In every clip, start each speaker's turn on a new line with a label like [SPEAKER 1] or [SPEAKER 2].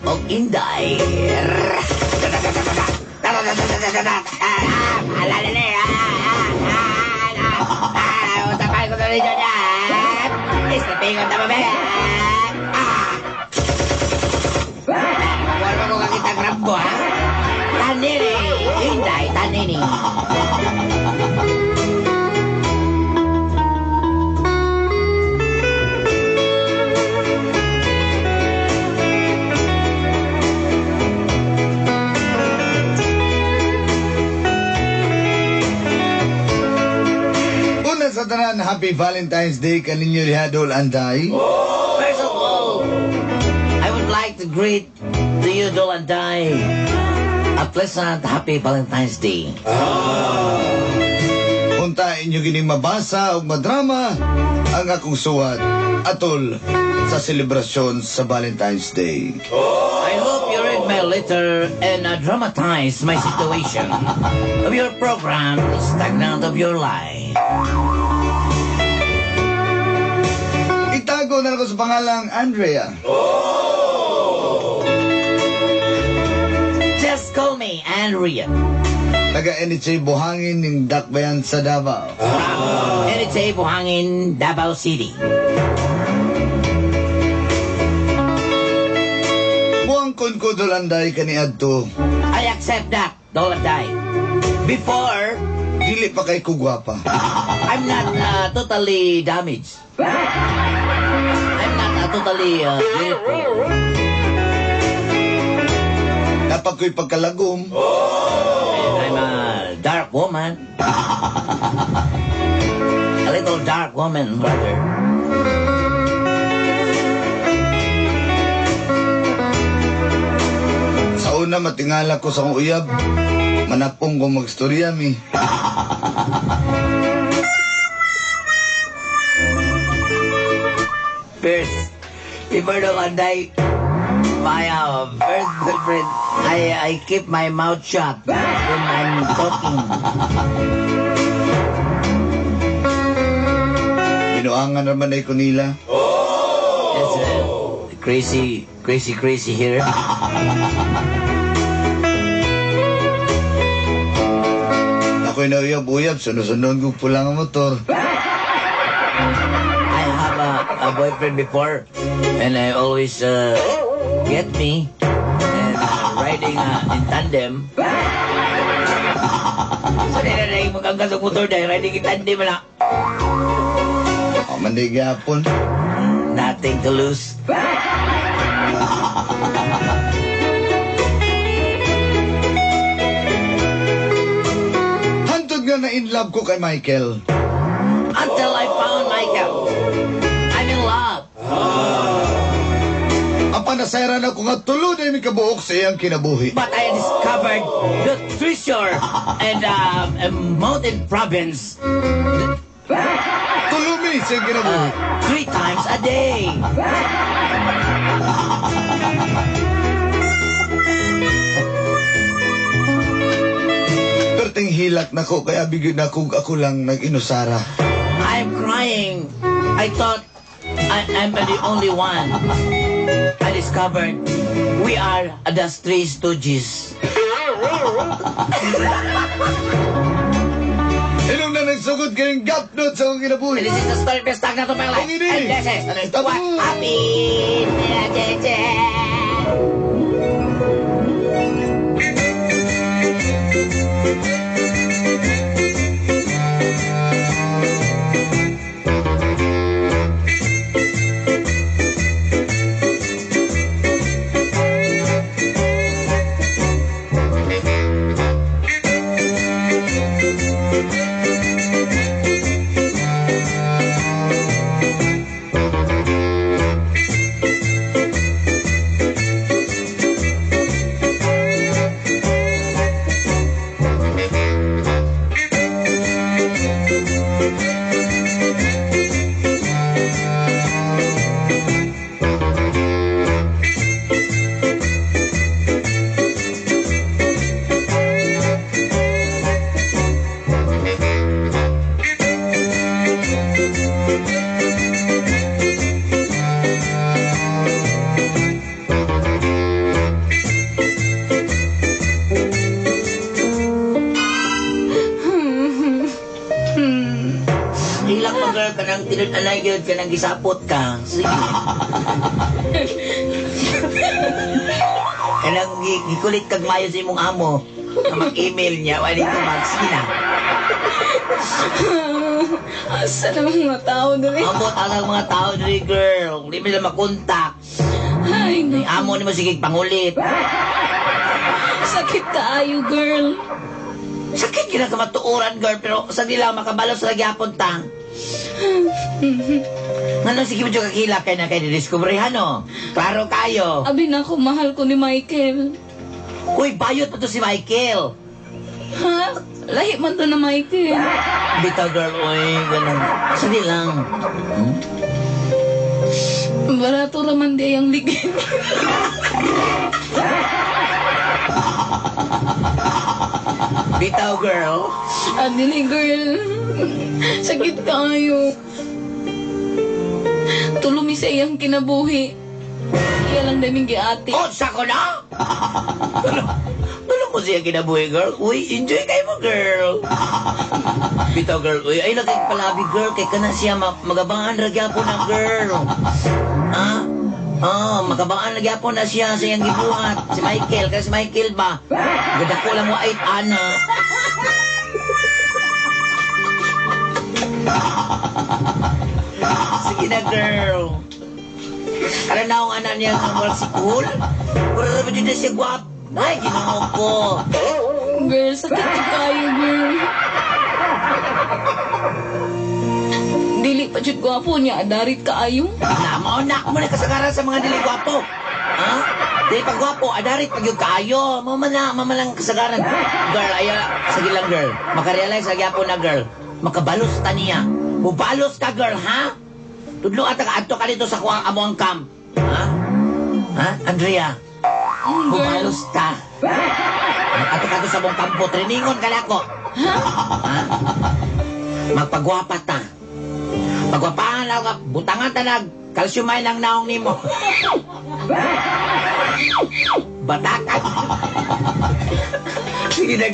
[SPEAKER 1] Og Inday. Tanini, Inday, Tanini.
[SPEAKER 2] Una sa tanan, Happy Valentine's Day kaninyo diha, Dol Anday.
[SPEAKER 1] First of all, I would like to greet to you, Dolanday, a pleasant, happy Valentine's Day.
[SPEAKER 2] Unta inyo gining mabasa ug madrama ang akong suwat atol sa selebrasyon sa Valentine's Day.
[SPEAKER 1] I hope you read my letter and dramatize my situation of your program, Stagnant of Your Life.
[SPEAKER 2] Itago na lang ko sa pangalang Andrea.
[SPEAKER 1] Just call me Andrea.
[SPEAKER 2] Taga NHA Buhangin ning Dakbayan sa Davao.
[SPEAKER 1] From NHA Buhangin, Davao City.
[SPEAKER 2] Muangkon ko, Dol Anday, kaniadto.
[SPEAKER 1] I accept that, Dolanday. Before,
[SPEAKER 2] Dili pa kay ko gwapa.
[SPEAKER 1] I'm not totally damaged. I'm not totally beautiful.
[SPEAKER 2] Dapat ko'y pagkalagom.
[SPEAKER 1] And I'm a dark woman. A little dark woman, brother.
[SPEAKER 2] Sa una, matingala ko sa akong uyab. Manapong ko magstorya mi.
[SPEAKER 1] First, before the one day, my first girlfriend, I keep my mouth shut when I'm talking.
[SPEAKER 2] Binuangan naman ay ko nila.
[SPEAKER 1] It's crazy, crazy, crazy here.
[SPEAKER 2] Ako'y nauyab-uyab, sunod-sunod ko pula ang motor.
[SPEAKER 1] I have a boyfriend before, and I always get me and riding in tandem. So, di na na maganggas ang motor dahil riding in tandem na.
[SPEAKER 2] O, mandig gapon.
[SPEAKER 1] Nothing to lose.
[SPEAKER 2] Hantod nga na in love ko kay Michael.
[SPEAKER 1] Until I found Michael. I'm in love.
[SPEAKER 2] Ang panasayran ako nga tulo na mi kabuok sa iyang kinabuhi.
[SPEAKER 1] But I discovered the treasure and a mountain province
[SPEAKER 2] Tulo mi sa iyang kinabuhi.
[SPEAKER 1] Three times a day.
[SPEAKER 2] Perting hilak nako kaya bigyan na ako lang nag-inusara.
[SPEAKER 1] I'm crying. I thought I'm the only one. I discovered we are the Three Stooges.
[SPEAKER 2] Ilong na nagsugod kayong gapnot sa akong kinabuhi.
[SPEAKER 1] And this is the story of the stagnant of my life.
[SPEAKER 2] Ang ini.
[SPEAKER 1] And this is
[SPEAKER 2] Tabo.
[SPEAKER 1] what happened. Tinud-anay gyud ka nang gisapot ka. Sige. Kanang gikulit kag mayo sa imong amo. Na mag-email niya, wala dito mag. Sige na.
[SPEAKER 3] Asa na mga tao dali?
[SPEAKER 1] Ambot ang mga tao diri, girl. Hindi mo sila makontak.
[SPEAKER 3] Ay,
[SPEAKER 1] Ang
[SPEAKER 3] naku.
[SPEAKER 1] amo ni mo sige pangulit.
[SPEAKER 3] Sakit kaayo, girl.
[SPEAKER 1] Sakit gyud ka matuoran, girl, pero sa nila makabalo sa gyapon ta. Ngano sige mo jud kakila kay na kay didiskubrihan no. Klaro kayo.
[SPEAKER 3] Abi na ako, mahal ko ni Michael.
[SPEAKER 1] Uy, bayot pa to si Michael.
[SPEAKER 3] Ha? Lahi man to na Michael.
[SPEAKER 1] Bitaw girl, uy, ganun. Sige lang.
[SPEAKER 3] Barato raman di ang ligid.
[SPEAKER 1] Bitaw girl.
[SPEAKER 3] Adili, girl. Sakit kaayo. Tulumi sa iyang kinabuhi. Iya lang daming giati.
[SPEAKER 1] Oh, sako na! Tulong, tulong mo siya kinabuhi, girl. Uy, enjoy kayo mo, girl. Bitaw, girl. Uy, ay, lagi palabi, girl. Kay kana siya, magabangan ra gyapon na, girl. Ha? Oh, magabangan ra gyapon na siya sa iyang gibuhat. Si Michael, kasi si Michael ba? Gadako lang mo ay ana. Sige na, girl. Karon na akong anak niya nga murag si Cool. Murag ra ba jud na siya gwap? Ay, Ginoo ko.
[SPEAKER 3] Girl, sakit kaayo, girl. Dili pa jud gwapo niya, adarit kaayo.
[SPEAKER 1] Na, mao na mo na kasagaran sa mga dili gwapo. Ha? Dili pa gwapo, adarit pag yung kaayo. Mao man na, mao man lang kasagaran. Girl, ayo, sige lang girl. Makarealize lagi ako na girl. Makabalos ta niya. Mubalos ka girl, ha? Tudlo ata ka adto ka dito sa kuang amuang camp. Ha? Ha? Andrea,
[SPEAKER 3] Girl.
[SPEAKER 1] mubalos ka. Ato ka to sa mong kampo, trainingon ka nako.
[SPEAKER 3] Ha?
[SPEAKER 1] Ha? Magpagwapa ta. Pagwapahan lang ka, butangan ta nag, calciumay lang naong nimo. Batakan. Sige na.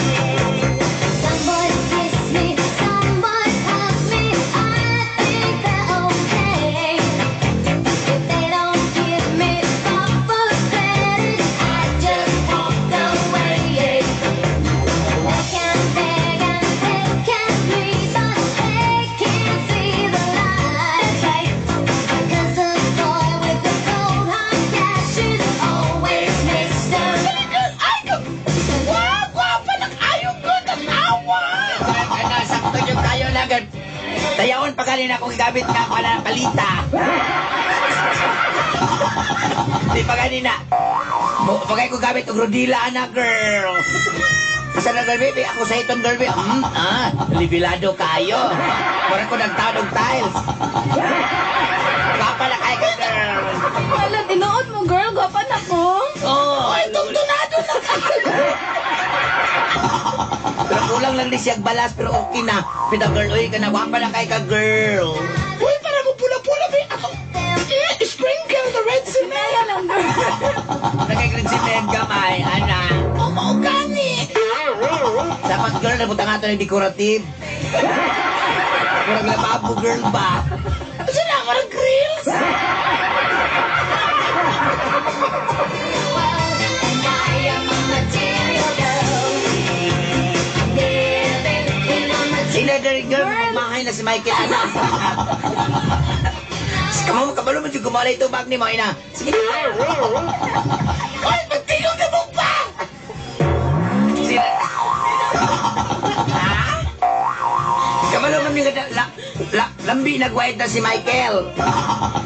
[SPEAKER 4] Some boys kiss me, some boys hug me. I think they're okay. If they don't give me proper credit, I just walk away. They can beg and they can plead, but they can't see the light. 'Cause the boy with the cold hard cash is always Mr.
[SPEAKER 1] Ay, wow, gwapa ng ayong ko, tanawa. Ano, sakto yung kayo lang. Tayawon pa kanina akong gigamit nga ako na palita. Di pa kanina. Pagay ko gamit og rodila ana girl. Asa na girl baby? Ako sa iton girl baby. Libilado kayo. Mura ko nagtaon og tiles. Gwapa na kayo ka girl.
[SPEAKER 3] Wala, tinuod mo, girl. Gwapa na ko.
[SPEAKER 1] Oh, ay tuntunado na. Pero kulang lang ni siyang balas pero okay na. Pita girl, uy ka na gwapa na kay ka girl.
[SPEAKER 5] Uy, para mo pula-pula, be. Ako, sprinkle the red cement.
[SPEAKER 3] Kaya lang, girl.
[SPEAKER 1] Nagay-green cement gamay, ana.
[SPEAKER 5] Oh, mao gani.
[SPEAKER 1] Dapat girl, nabutang ato ng decorative. Murag lababo girl ba?
[SPEAKER 5] Asa na, marang grills?
[SPEAKER 4] And I am a material girl. Living in a material
[SPEAKER 1] Sila dari girl, mahay na si Michael, ana. Kamo kabalo mo jud gumala ito bag ni mo ina. Sige.
[SPEAKER 5] Ay, pagtingog na mo pa!
[SPEAKER 1] Sila. Ha? Kabalo man mi la, la, lambi nagwait na si Michael.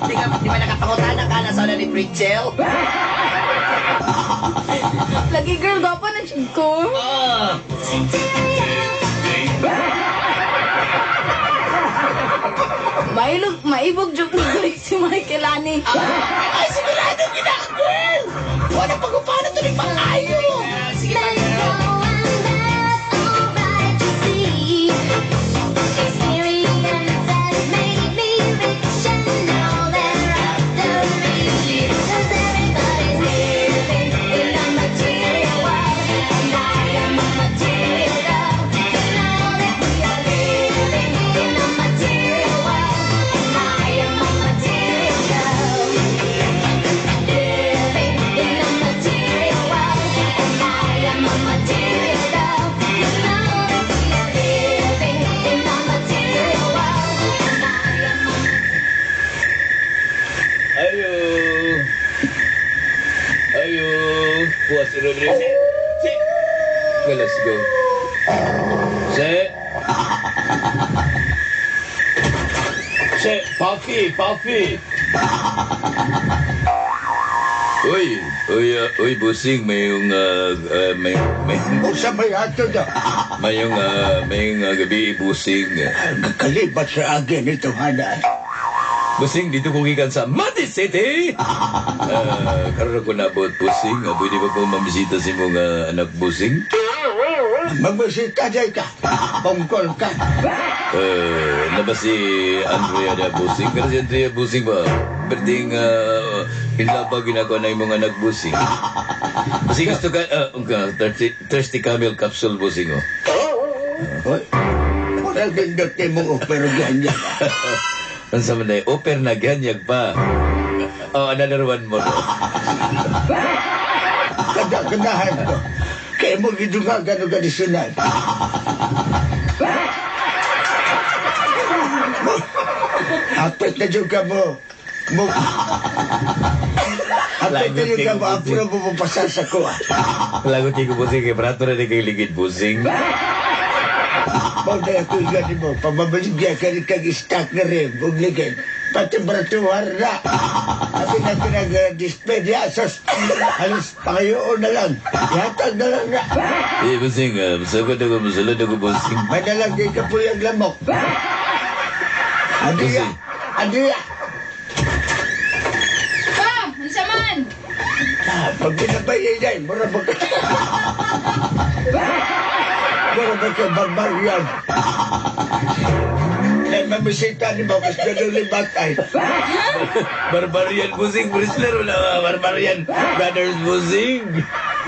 [SPEAKER 1] Di ba nakapangutana ka na sa una ni Pritchell?
[SPEAKER 3] Lagi, girl, gwapa na jud ko.
[SPEAKER 1] Oh.
[SPEAKER 3] Mailog, maibog jud ko si Michael ani.
[SPEAKER 5] Ay, sigurado gina, girl! Wala pag-upana to ni Pangayo!
[SPEAKER 1] Sige pa,
[SPEAKER 4] Let
[SPEAKER 1] girl.
[SPEAKER 4] go and that's alright, you see. Experience has made me rich and now they're after me. 'Cause everybody's living in a material world, and I am a material girl. You know that we are living in a material world, and I am a material girl. Living in a material world, and I am a material girl. You know that we are living in a material world, and I am a
[SPEAKER 1] Ayo. Ayo. Puas si Rodrigo. Si. Okay, let's go. Se. Se, Puffy, Puffy. Uy, uy, uy, busing, may, may,
[SPEAKER 2] Usa may ato na.
[SPEAKER 1] mayong gabi, busing.
[SPEAKER 2] Kalibat sa agin ito, hana.
[SPEAKER 1] Busing, dito ko gikan sa Mati City. Karon ko nabot, busing. Pwede ba ko mamisita sa imong anak, busing?
[SPEAKER 2] Magbisita day ka. Bungkol ka.
[SPEAKER 1] Na ba si Andrea na busing? Pero si Andrea busing ba? Pwedeng inlaba ginagawa na imong anak, busing. Kasi gusto ka, thirsty camel capsule, busing, oh.
[SPEAKER 2] Hoy. Wala gindot kay mo, pero ganyan.
[SPEAKER 1] Ang sa man oper na ganyag pa. Oh, another one more.
[SPEAKER 2] Kada-kadahan ko. Kaya mo gidungagan og additional. Apit na dyan ka mo. Mo. Apit na dyan ka mo. Apro mo mapasar sa kuha.
[SPEAKER 1] Lagot kay ko busing, kay prato na di kay ligid busing.
[SPEAKER 2] Mo na ako gani mo. Pamabaligya ka rin kag stock na rin. Ug ligid. Pati bratuhar na. Abi na pinag-display niya. Sos, halos pangayoon na lang. Ihatag na lang na.
[SPEAKER 1] Eh, busing, masugod ako, masulod ako, busing.
[SPEAKER 2] May nalang di ka puyag lamok. Adiya. Adiya.
[SPEAKER 3] Pa, unsa man?
[SPEAKER 2] Ah, pag binabay yan, mura ba ka? Mura ba ka barbarian? Dahil mamisita ni mo, kasi ganun libatay.
[SPEAKER 1] Barbarian busing, Brisler, wala mga barbarian brothers busing.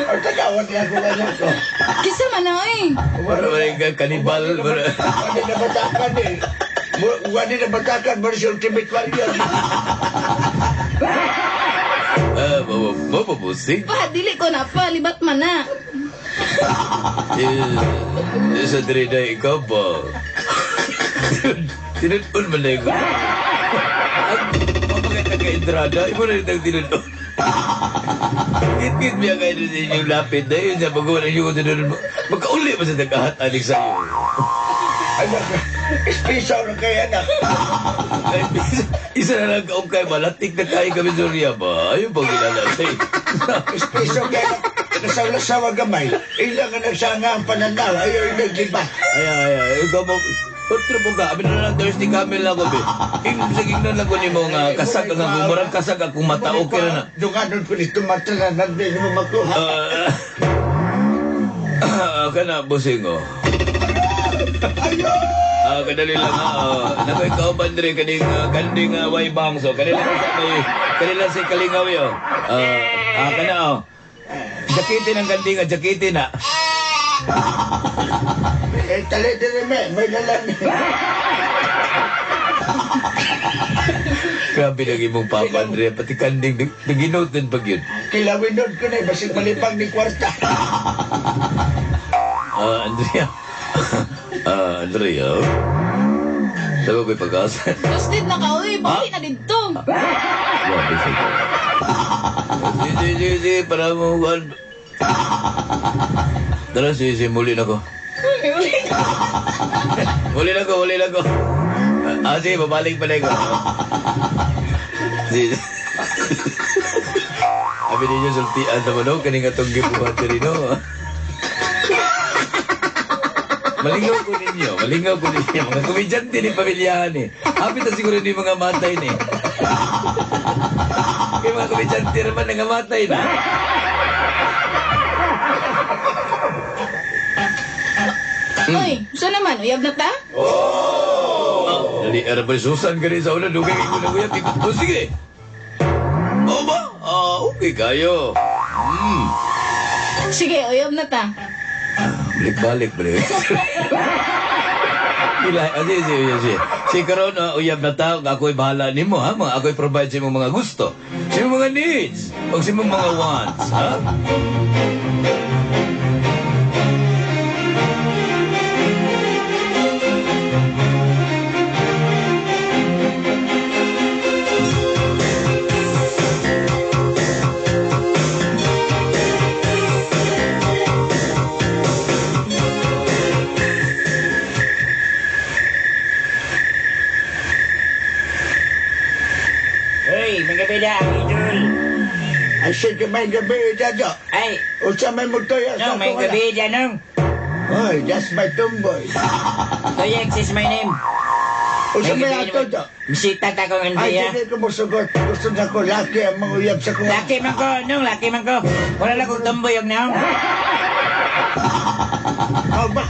[SPEAKER 2] O tagawan niya ako anak ko.
[SPEAKER 3] Kisa man na eh.
[SPEAKER 1] Barbarian ka, kanibal.
[SPEAKER 2] Wala na batakan eh. Wala na batakan, mura si Ultimate Warrior.
[SPEAKER 1] Ah, mo ba busing?
[SPEAKER 3] Pa, dili ko na pa, libat man na.
[SPEAKER 1] Eh, sa Dreda, ikaw ba? Tinudon man na yun. Ang pamaganda ka entrada, iba na rin ang tinudon. Git-git biya kayo sa inyong lapid na yun. Sa pag-uwan ninyo kung tinudon mo. Magkauli pa sa nag-ahat-alig sa'yo.
[SPEAKER 2] Anak, espesaw na kay anak.
[SPEAKER 1] Ay, isa na lang kaong kay malatik na kaya kami Surya ba? Ayun bang kilala sa'yo?
[SPEAKER 2] Espesaw kay anak. Nasaw-lasaw gamay. Ilang nga nagsanga ang pananaw. Ayaw yung nagliba.
[SPEAKER 1] Ay, ay, ay. Ikaw mo, otro mo ka. Abi na lang thirsty camel ako, be. Ing, sige na lang ko ni mo nga kasag ang akong, murag kasag akong mata. Okay na na.
[SPEAKER 2] Dunganon ko nito mata na nandun mo makuha.
[SPEAKER 1] Kana, busing, oh.
[SPEAKER 2] Ayaw!
[SPEAKER 1] Kadali lang, ha. Nakoy kauban diri kaning kanding way bang so kanila sa may kanila si Kalingaw yo. Kana oh. Jakitin ang kanding, jakitin na.
[SPEAKER 2] Eh, tali diri me, may lalan.
[SPEAKER 1] Grabe lang imong papa, Andrea. Pati kanding, naginote din pag yun.
[SPEAKER 2] Kilawin nun ko na, eh, basig malipang ni kwarta.
[SPEAKER 1] Andrea. Andrea. Sabi ko'y pag-asa.
[SPEAKER 3] Busted na ka, uy. Pauli na dito.
[SPEAKER 1] Grabe siya. Sige, sige, sige, para mo. Tara, sige, sige, muli na ko.
[SPEAKER 3] Uli na.
[SPEAKER 1] Muli na ko, muli na ko. Sige, babalik pa na ko. Sige. Sabi ninyo, sultian naman, no? Kaning atong gibuhat diri, no? Malingaw ko ninyo, malingaw ko ninyo. Mga komedyante ni pamilyahan eh. Hapit na siguro ni mga matay ni. Kay mga komedyante naman nangamatay na.
[SPEAKER 3] Oy, so naman, uyab na ta?
[SPEAKER 1] Oh! Dali, ara pa Susan ka rin sa una. Dugay kayo na uyab. Oh, sige. Oo ba? Ah, okay kayo.
[SPEAKER 3] Sige, uyab na ta.
[SPEAKER 1] Balik-balik, balik. Ila, sige, sige, sige. Si karon uyab na tao, ako'y bahala nimo ha. Mga ako'y provide sa imong mga gusto, sa imong mga needs, o sa imong mga wants, ha?
[SPEAKER 6] Hoy, may gabi na, idol.
[SPEAKER 2] Ay, sige, may gabi, dado.
[SPEAKER 6] Ay,
[SPEAKER 2] Unsa may mutoya
[SPEAKER 6] no,
[SPEAKER 2] sa
[SPEAKER 6] may
[SPEAKER 2] akong anak?
[SPEAKER 6] gabi dyan, nung.
[SPEAKER 2] Oy, that's my tomboy.
[SPEAKER 6] Toyex is my name.
[SPEAKER 2] Unsa may
[SPEAKER 6] gabi
[SPEAKER 2] ato,
[SPEAKER 6] naman.
[SPEAKER 2] do?
[SPEAKER 6] Bisita ta kong
[SPEAKER 2] Ay,
[SPEAKER 6] Andrea.
[SPEAKER 2] hindi ko musugot. Gusto na ko laki ang mga uyab sa kuha.
[SPEAKER 6] Laki man ko, nung, laki man ko. Wala lang kong tomboy yung naong.
[SPEAKER 2] Oh, ba?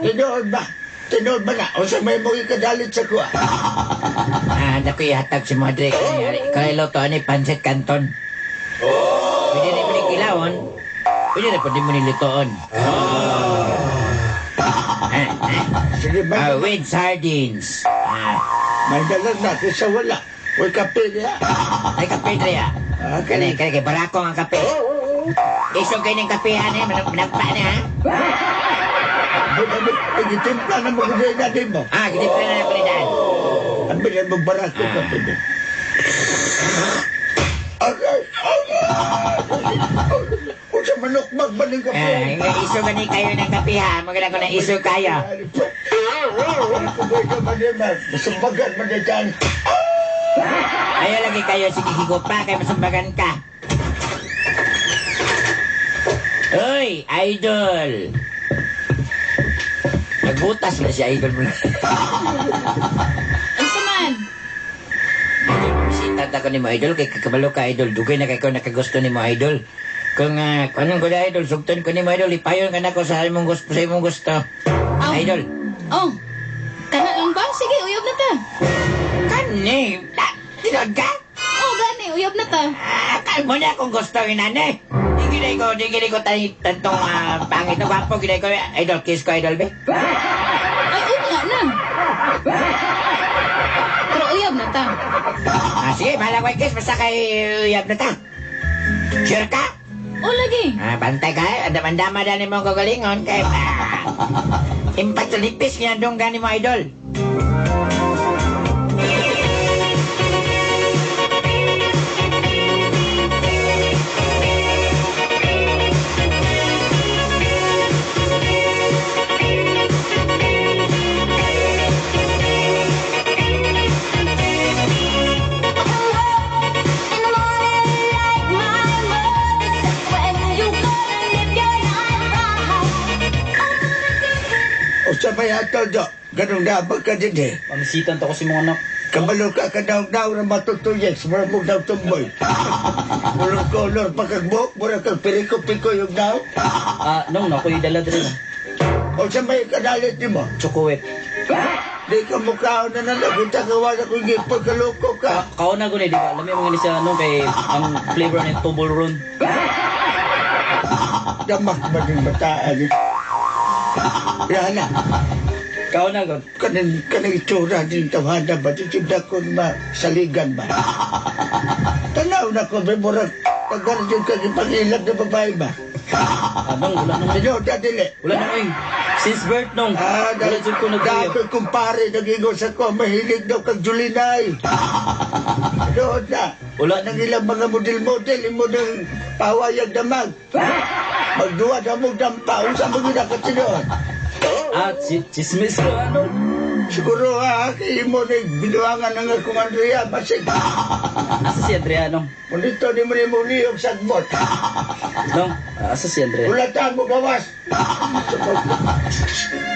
[SPEAKER 2] Tinuod ba? Tinuod ba na? Unsa may mo ikadalit sa kuha?
[SPEAKER 6] Ah, naku, ihatag si Madre. Kaya loto, ani, pansit canton. Pwede na mo ni kilawon. Pwede na pwede mo nilutoon. Ah,
[SPEAKER 2] Sige, may,
[SPEAKER 6] ah, with sardines. Ah,
[SPEAKER 2] may dalag na kaysa wala. Uy, kape niya.
[SPEAKER 6] ay kape, Drea.
[SPEAKER 2] Ah,
[SPEAKER 6] Kani, kani, kay barako ang kape. Isog kayo ng kape, ani, managpa na, ha?
[SPEAKER 2] Pagitimpla na mo kung natin mo.
[SPEAKER 6] Ah, gitimpla na ako ni Dan.
[SPEAKER 2] Ang bilang mo barako kape niya. Aray! Aray! Unsa manok magbaling kape?
[SPEAKER 6] Ah, nga isog gani kayo ng kape, ha? Maganda ko na isog kayo.
[SPEAKER 2] Masumbagan man dyan.
[SPEAKER 6] Ayaw lagi kayo, sige higupa, kay masumbagan ka. Uy, idol! Nagbutas na si idol mo.
[SPEAKER 3] Unsa man?
[SPEAKER 6] Bisita ta ko ni mo idol, kay kakabalo ka idol. Dugay na kay ko nakagusto ni mo idol. Kung anong ko na idol, sugton ko ni mo idol, ipayon ka na ko sa imong gusto, sa imong gusto.
[SPEAKER 3] Aw.
[SPEAKER 6] Idol.
[SPEAKER 3] Oh, kana lang ba? Sige, uyab na ta.
[SPEAKER 6] Kani, tinuod ka?
[SPEAKER 3] Oh, gani, uyab na ta.
[SPEAKER 6] Ah, kalmo na kung gusto inane. Di ginay ko, di ginay ko tayo tantong pangit na gwapo, ginay ko, idol, kiss ko, idol, be.
[SPEAKER 3] Ay, unya na. Pero uyab na ta.
[SPEAKER 6] Ah, sige, bahala ko yung kiss, basta kay uyab na ta. Sure ka?
[SPEAKER 3] Oh, lagi.
[SPEAKER 6] Ah, bantay ka, eh. Andam-andama dali mo ang kagalingon, kay, impact sa lipis, ginandong gani mo, idol.
[SPEAKER 4] In the morning light, my mother says, when you gonna live your life right?
[SPEAKER 2] Unsa may ato, do? Ganun na ba ka din eh?
[SPEAKER 7] Pamisitan to ko si mga anak.
[SPEAKER 2] Kabalo ka ka daw daw na matutuyek, mura mo daw tumboy. Kulor-kulor pa kag buhok, mura kag piriko-piko yung daw.
[SPEAKER 7] Ah, nung, ako'y dala diri na.
[SPEAKER 2] Unsa may kadalit nimo?
[SPEAKER 7] Chocolate.
[SPEAKER 2] Di ka mukhaon na nalagunta ka wala kong gipagkaloko ka.
[SPEAKER 7] Kaon na guni, di ba? Lami mo gani siya nung kay ang flavor ni Toblerone.
[SPEAKER 2] Damak ba din bataan eh? Yana,
[SPEAKER 7] Kaon na gud.
[SPEAKER 2] kanang kanang itsura din tawhana ba? Di jud ako masaligan ba? Tanaw na ko, may murag pagkaroon jud kag ipangilag na babae ba?
[SPEAKER 7] Ah, nung, wala nung.
[SPEAKER 2] Sino, dili.
[SPEAKER 7] Wala nung, oy. Since birth nung.
[SPEAKER 2] Ah,
[SPEAKER 7] Wala jud ko nagkuyab.
[SPEAKER 2] dahil kumpare, nag-ingon sa ko, mahilig daw kag Julinay. Doon na.
[SPEAKER 7] Wala.
[SPEAKER 2] Nang ilang mga model-model, imo nang pawayag damag. Magduwa na mong dampa, unsa mo ginakatinoon.
[SPEAKER 7] Ah, chismis ko, ano?
[SPEAKER 2] Siguro ha, kay imo na binuangan ang akong Andrea, basig.
[SPEAKER 7] Asa si Andrea, nung?
[SPEAKER 2] Munito ni mo ni muli og sagbot.
[SPEAKER 7] Nung, asa si Andrea?
[SPEAKER 2] Wala ta mo gawas.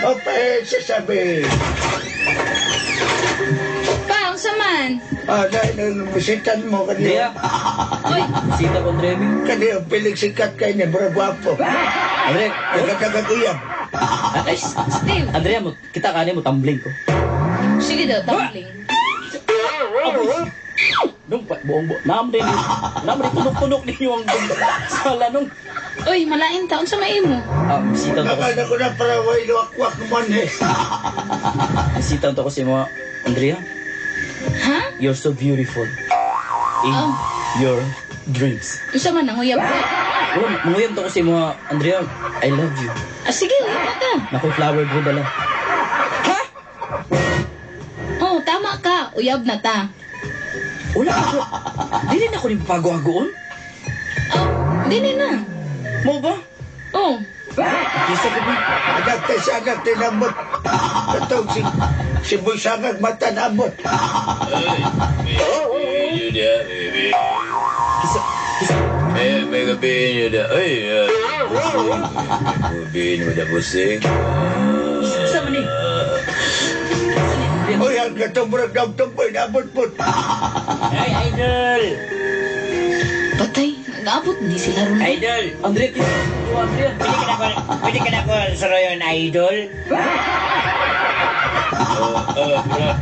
[SPEAKER 2] Ope, sasabi.
[SPEAKER 3] Pa, Unsa man?
[SPEAKER 2] Ah, dahil nung bisitan mo
[SPEAKER 7] Andrea.
[SPEAKER 2] kaniyo.
[SPEAKER 3] Oy,
[SPEAKER 7] Bisita ko Andrea. Bi.
[SPEAKER 2] Kaniyo, piling sikat kayo niya, murag gwapo.
[SPEAKER 7] Andrea.
[SPEAKER 2] Nagkatagag uyab.
[SPEAKER 7] Ay,
[SPEAKER 3] Steve.
[SPEAKER 7] Andrea mo, kita ka mo tumbling ko.
[SPEAKER 3] Sige daw, tumbling.
[SPEAKER 7] Nung pa, buong buong, naam din, naam din, tunok-tunok ninyo ang sala nung.
[SPEAKER 3] Oy, malain ta. Unsa may imo?
[SPEAKER 7] Ah, bisita to ko,
[SPEAKER 2] Akala ko na para way luwakwak man eh.
[SPEAKER 7] bisita to ko si mga, Andrea,
[SPEAKER 3] Ha?
[SPEAKER 7] you're so beautiful. In
[SPEAKER 3] Oh.
[SPEAKER 7] your dreams.
[SPEAKER 3] Unsa man nanguyab ka?
[SPEAKER 7] Wala, manguyab to ko si mga, Andrea, I love you.
[SPEAKER 3] Ah, sige, uyab na ka.
[SPEAKER 7] Nakoy flower dre dala.
[SPEAKER 3] Oh, tama ka. Uyab na ta.
[SPEAKER 7] Wala ako. Dili na ko ni pago-agoon.
[SPEAKER 3] Oh, dili na.
[SPEAKER 7] Mo ba?
[SPEAKER 3] Oh,
[SPEAKER 7] Kisa ko ba?
[SPEAKER 2] Anak tayo sa anak tinamot. Katong si si Boy Sangag mata namot.
[SPEAKER 7] Kisa, kisa.
[SPEAKER 1] Eh, may gabihin nyo na. Ay, busing. Gabihin mo na busing.
[SPEAKER 7] Sa man ni?
[SPEAKER 2] Uy, ang katong murag daw boy namot po.
[SPEAKER 6] Ay, idol!
[SPEAKER 3] patay. Nag-abot ni sila ron.
[SPEAKER 6] Idol!
[SPEAKER 7] Andrea, kisa. Andrea.
[SPEAKER 6] Pwede ka na ko sa Royon, idol?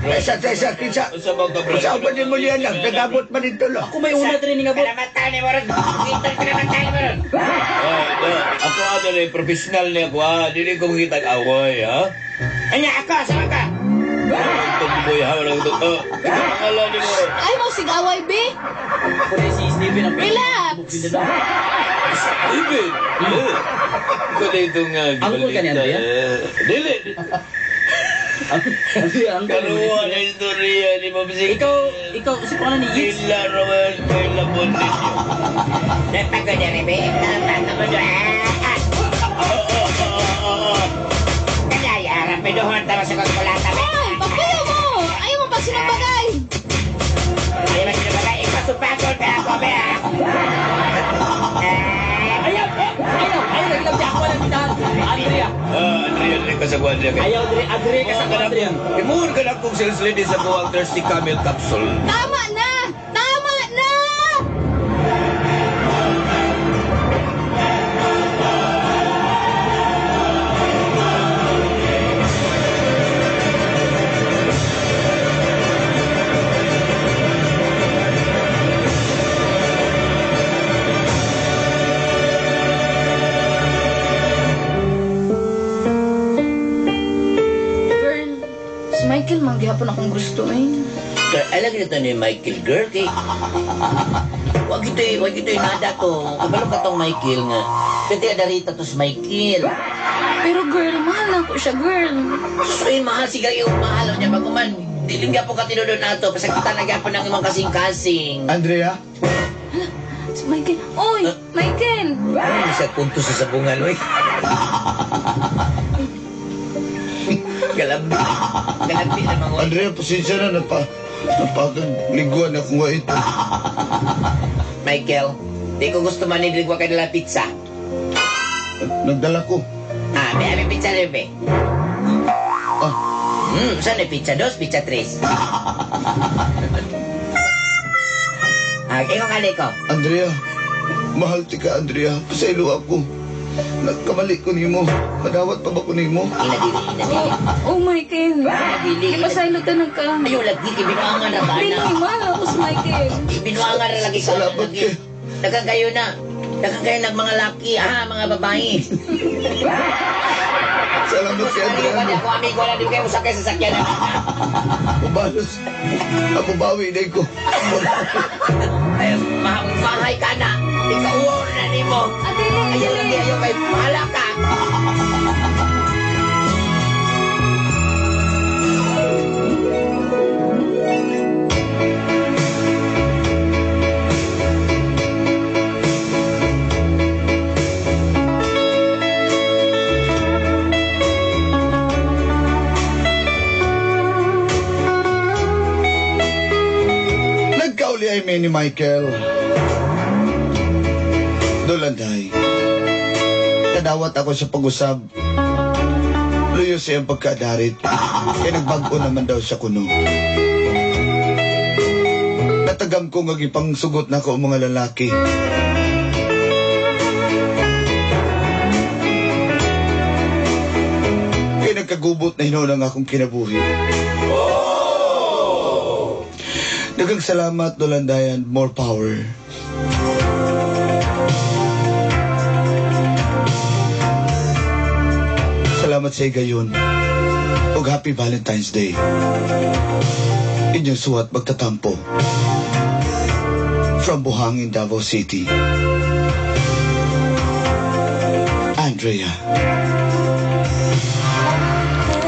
[SPEAKER 2] Tesa, tesa, kinsa.
[SPEAKER 1] Sa mga kabra.
[SPEAKER 2] Sa ba ni mo niya lang, nagabot man ito lo.
[SPEAKER 7] Ako may una training abot.
[SPEAKER 6] Kalamatan ni Moron! Kita kalamatan ni Moron!
[SPEAKER 1] Ako ano na professional niya ko ha. Dili ko makita ang away ha.
[SPEAKER 6] Anya, ako, sama ka!
[SPEAKER 1] Tumboy ha. Walang ito. Pangalan ni mo.
[SPEAKER 3] Ay, mo sigaway, be.
[SPEAKER 7] Ako na si Steven ang
[SPEAKER 3] Relax.
[SPEAKER 1] Steven. Ko na itong
[SPEAKER 7] Angkol ka ni Andrea?
[SPEAKER 1] Dili.
[SPEAKER 7] Andrea, angkol.
[SPEAKER 1] Karuha na istorya ni Ma'am Sing.
[SPEAKER 7] Ikaw, si pangalan ni Yitz.
[SPEAKER 1] Ila Roel kay Labon ninyo.
[SPEAKER 6] Napagod na rin, be. Napagod na. Kaya, rapidohon, tama sa kagkulata, be.
[SPEAKER 3] Ay, pagpayo mo. Ayaw mo pag sinumbagay.
[SPEAKER 6] Ayaw mo sinumbagay, ikaw supakol, be, ako, be, ah.
[SPEAKER 7] Ayaw, ayaw, ayaw, nagilam niya ako lang bitahan. Andrea.
[SPEAKER 1] Andrea, Andrea, kasagwa, Andrea.
[SPEAKER 7] Ayaw, Andrea, Andrea, kasagwa, Andrea.
[SPEAKER 1] Imuhon ka na kong sales lady sa buwang Thirsty Camel Capsule.
[SPEAKER 3] Tama na! Tama na! Girl, si Michael man gihapon akong gusto eh.
[SPEAKER 1] Girl, alam nito ni Michael, girl, kay... Wag ito nada to. Kabalo ka tong Michael nga. Pwede adarita to si Michael.
[SPEAKER 3] Pero girl, mahal na ako siya, girl.
[SPEAKER 1] Susuin, mahal siya yung mahal niya. Baguman, diling po ka tinudod na to. Pasakitan na po ng imong kasing-kasing.
[SPEAKER 2] Andrea,
[SPEAKER 3] Si Michael. Oy, Michael!
[SPEAKER 1] Ano siya punto sa sabungan, oy? Galambi. Galambi naman, oy.
[SPEAKER 2] Andrea, pasensya na napagliguan ako nga ito.
[SPEAKER 1] Michael, di ko gusto manidligwa ka nila pizza.
[SPEAKER 2] Nagdala ko.
[SPEAKER 1] Ah, may aming pizza rin, be.
[SPEAKER 2] Ah,
[SPEAKER 1] Saan eh? Pizza dos, pizza tres. Ah, ikaw kali ko.
[SPEAKER 2] Andrea, mahal ti ka, Andrea. Pasaylo ako. Nagkamali ko nimo. Madawat pa ba ko nimo?
[SPEAKER 1] Inadili, inadili.
[SPEAKER 3] Oh, Michael.
[SPEAKER 1] Inadili.
[SPEAKER 3] Ipasaylo ta na ka.
[SPEAKER 1] Ayaw lagi, ibinuangan na ka
[SPEAKER 3] Dili,
[SPEAKER 1] na.
[SPEAKER 3] mahal ako si Michael.
[SPEAKER 1] Ibinuangan na lagi ka.
[SPEAKER 2] Salamat
[SPEAKER 1] Lagi.
[SPEAKER 2] kay.
[SPEAKER 1] Daghang kayo na. Daghang kayo ng mga laki, ah, mga babae.
[SPEAKER 2] Salamat kay
[SPEAKER 1] Ano
[SPEAKER 2] Andrea.
[SPEAKER 1] yung ako, amigo, wala din kayo sakay sa sakyan.
[SPEAKER 2] Mabalos. Ako bawi na ko.
[SPEAKER 1] Ay, mahay ka na. Ikaw na nimo.
[SPEAKER 3] Ah, dili,
[SPEAKER 1] Ayaw
[SPEAKER 3] dili.
[SPEAKER 1] lagi, ayaw kay bahala ka.
[SPEAKER 2] Nagkauli ay ni Michael. Dolanday. Kadawat ako sa pag-usab. Luyo siyang pagkadarit. Kaya nagbago naman daw siya kuno. Katagam ko nga gipangsugot na ko ang mga lalaki. Kay nagkagubot na hinuon ang akong kinabuhi. Daghang salamat, Dolandayan. More power. Salamat sa igayon. Ug happy Valentine's Day. Inyong suwat magtatampo. From Buhangin, Davao City. Andrea.